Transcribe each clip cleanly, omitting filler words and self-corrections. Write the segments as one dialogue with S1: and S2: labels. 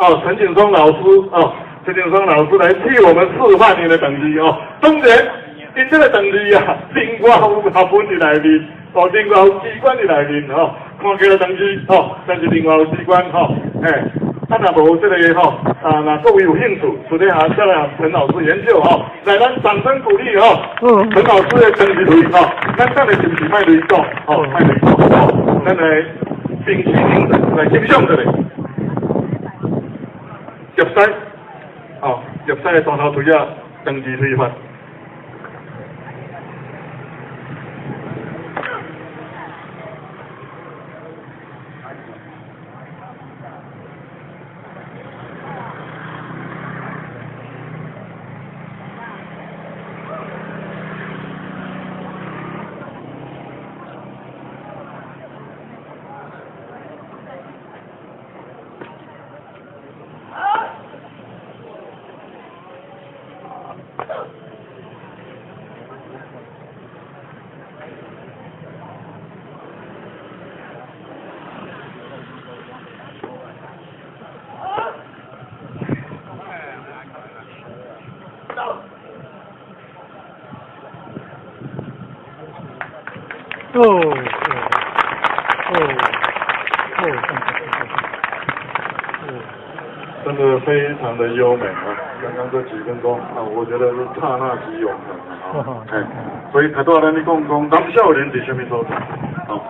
S1: 哦，陳景松老師哦，陳景松老師來替我們示範𪜶的長字哦。當然，𪜶這個長字啊，另外有學問佇內面，哦，另外有機關佇內面吼，看起來長字吼，但是另外有機關吼，嘿。啊，若無這個吼，啊，若各位有興趣，私底下再來陳老師研究吼，來，咱掌聲鼓勵吼，陳老師的長字槌吼，咱等下是毋是莫雷講，吼，莫雷講，吼，咱來屏氣凝神來欣賞一下。入西，哦，入西的大頭槌仔，長字槌法。
S2: 哦哦哦哦，
S1: 真的非常的優美啊！剛剛這幾分鐘啊，我覺得是剎那即永恆啊！哎，所以頭拄仔咱咧講講，南少林佇啥物所在？哦，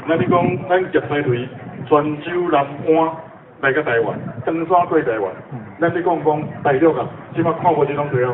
S1: 咱咧講咱協西槌泉州南灣來到台灣，長山過台灣。咱咧講講大陸啊，這擺看無這種槌仔法，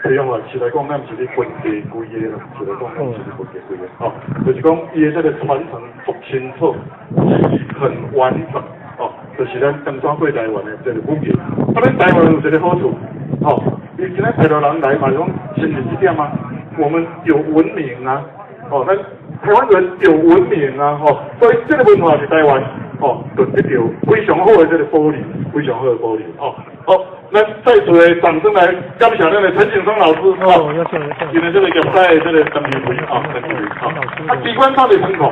S1: 槌仔法是來講，咱毋是咧分地規个啦，是來講咱毋是咧分地規个，哦，就是講伊的這個傳承足清楚，是很完整，哦，就是咱長山過台灣的這個武藝。啊，咱台灣有一個好處，哦，伊今仔大陸人來嘛是講，是毋是這點啊？我們有文明啊，哦，咱台灣人有文明啊，吼，所以這個文化是台灣，哦，就得到非常好的這個保留，非常好的保留，哦，好，咱再次的掌聲來感謝咱的陳景松老師，哦，今日這個協賽的這個長字槌，哦，長字槌，哦，啊，機關他的成果。